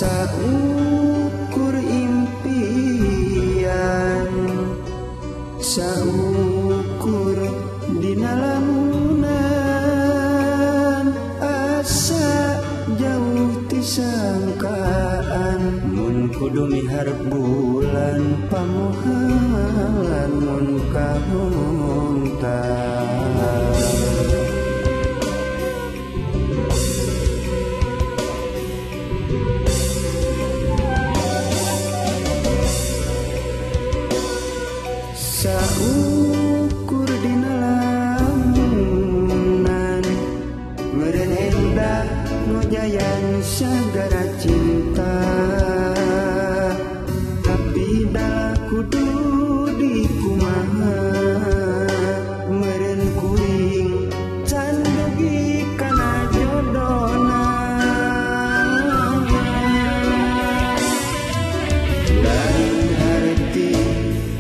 Saukur impian, saukur dina lamunan, asa jauh ti sangkaan. Mun kudu miharep bulan pamohalan mun kahontan. Saukur dina lamunan, meureun endah ngojayan sagara cinta, tapi dah kudu dikumaha, meureun kuring can dugi kana jodona. Lain harti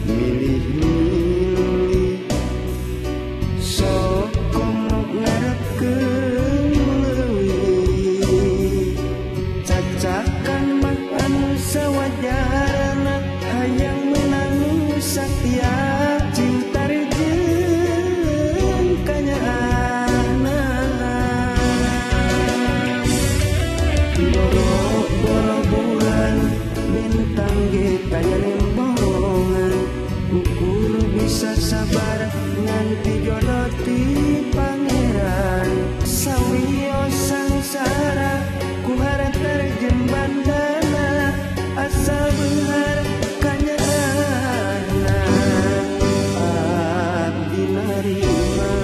milih-milih, sok komo ngarepkeun leuwih, cacakan mah anu sawajarna, hayang meunang nu satia, cinta jeung kanyaahna. Boro-boro bulan bintang ge taya lembongan, ukur bisa sabar nganti jodoh ti pangeran. Sawios sangsara ku harap terjemban dana, asal beunghar kanyaahna abdi narima.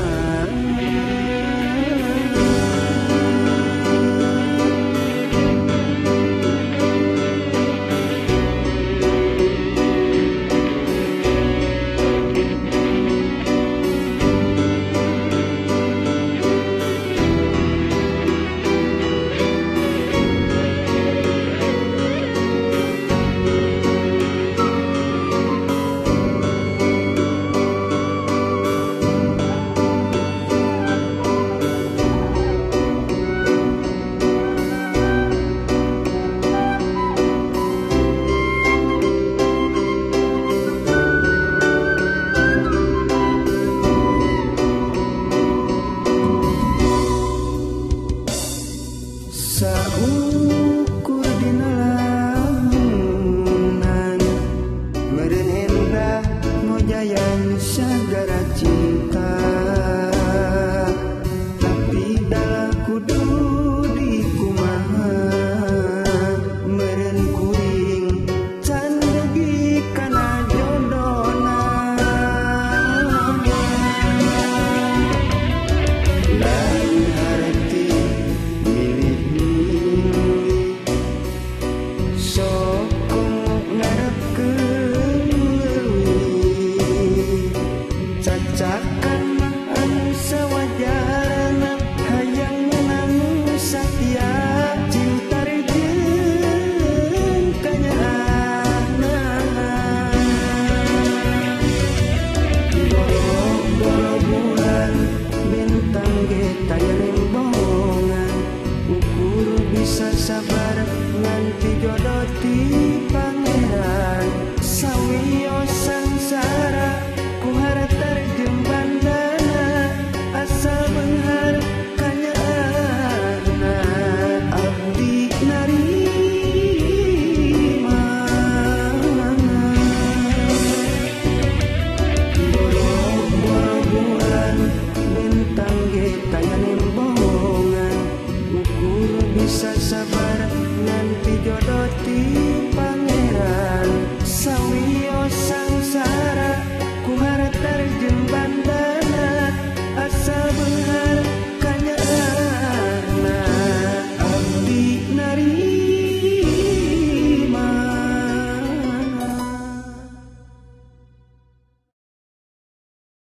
Saukur dina lamunan, meureun endah ngojayan sagara cinta, tapi dah kudu dikumaha, meureun kuring can dugi kana jodona. Lain harti milih-milih, sok komo ngarepkeun leuwih, cacakan mah anu sawajarna, hayang meunang nu satia, cinta jeung kanyaahna. Boro-boro bulan bintang ge taya lembongan, ukur bisa sabar nganti jodoh ti pangeran. Sawios sangsara ku harap terjemban dana, asal beunghar kanyaahna abdi narima. Boro-boro bulan bintang ge taya lembongan, ukur bisa sabar nganti jodoh ti pangeran. Sawios sangsara ku harap terjemban